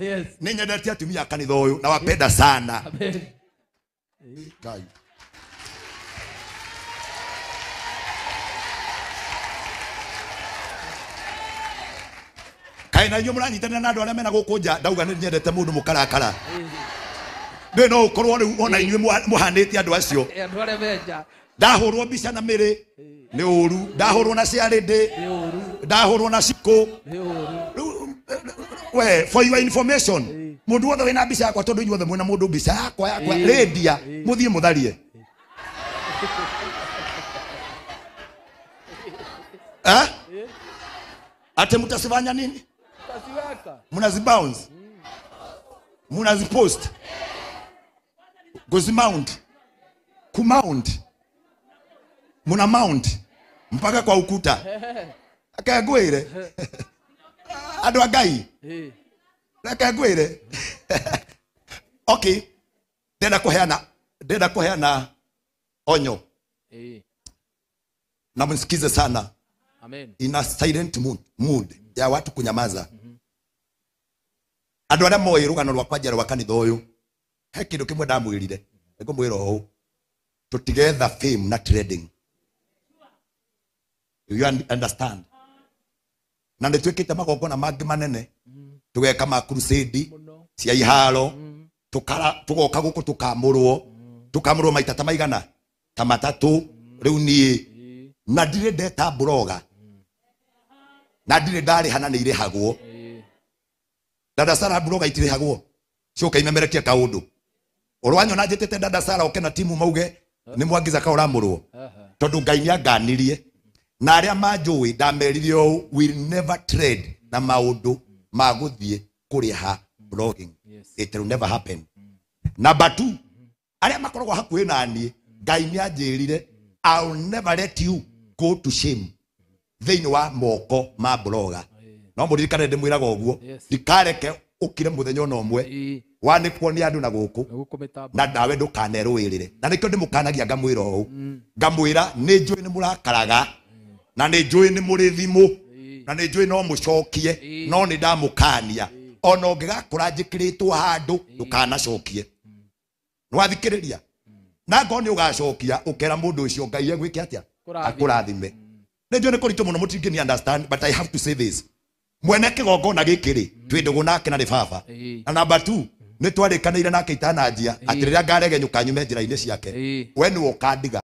Yes. Nĩ nyendete atumia a kanitha ũyũ na wapenda sana. Amen. Ngai. Kaĩ na inyuĩ mũranyitanĩra na andũ arĩa mena gũkũ nja ndauga nĩ nyendete mũndũ mũkarakara. Ndĩ no ũkorwo rĩu ona inyuĩ mũhanĩte andũ acio. Andũ arĩa menja. Ndahũrwo mbica na mĩrĩ nĩ ũru, ndahũrwo na ciarĩndĩ, Nĩ ũru. ndahũrwo na cikũ. Nĩ ũru. Rĩu, we for your information, mũndũ wothe wĩna mbica yakwa tondũ inyuothe mwĩna mũndũ mbica yakwa yakwa rĩndia mũthiĩ mũtharie. Eh? Ate mtasifanya nini? Utasiweka. Mnazibounce. Mnazipost. Kuzimount. Kumount. Muna mount mpaka kwa ukuta. Akagwire. Andũ a Ngai. Reke ngwĩre. Okay. Ndenda kuheana onyo. Na msikize sana. Amen. Ina silent mood ya watu kunyamaza. Andũ arĩa moĩ rũgano rwakwa njerũ rwa kanitha ũyũ, he kĩndũ kĩmwe ndamwĩrire, nĩngũmwĩra ũũ, tũtigetha fame na trending. You understand? Na nĩ twĩkĩte magongona mangĩ manene, tũgeka ma crusade cia iharo, tũgoka gũkũ tũkamũrwo, tũkamũrwo maita ta maigana ta matatũ rĩu niĩ, na ndirĩ ndeta blogger, na ndirĩ ndarĩha na nĩ irĩhagwo. Dada Sara blogger itirĩhagwo, coka imemerekie kaũndũ. Ũrwanyona njĩtĩte Dada Sara oke na timu mauge nĩ Mwangi Zakayo ũramũrwo, tondũ Ngai nĩanganirie na arĩa manjũĩ ndamerire ũũ, will never trade na maũndũ ma gũthiĩ kũrĩha blogging. It will never happen. Number 2, arĩa makoragwo hakuhĩ na niĩ, Ngai nĩanjĩrire I will never let you go to shame thĩinĩ wa moko ma blogger. No mũririkane ndĩmwĩraga ũguo, ndikareke ũkire mũthenya ona ũmwe wanĩkwo nĩ andũ na gũkũ, na nawe ndũkanerũĩrĩre. Na nĩkĩo ndĩmũkanagia ngamwĩra ũũ, ngamwĩra nĩ njũĩ nĩ mũrakaraga, na nĩ njũĩ nĩ mũrĩ thimũ, na nĩ njũĩ no mũcokie, no nĩ ndamũkania ona ũngĩgakora njĩkĩrĩtwo handũ ndũkanacokie. Nĩwathikĩrĩria? Na ngorwo nĩ ũgacokia ũkera mũndũ ũcio Ngai egwĩke atĩa? Akũrathime. Nĩ njũĩ nĩ kũritũ mũno mũtingĩni understand, but I have to say this. Mwene kĩgongona gĩkĩ rĩ, twĩ ndũgũ nake na nĩ baba. Na number 2, nĩ twarĩkanĩire nake itananjia atĩ rĩrĩa ngaregenyũka nyume njĩra-inĩ ciake, we nĩwe ũkandiga.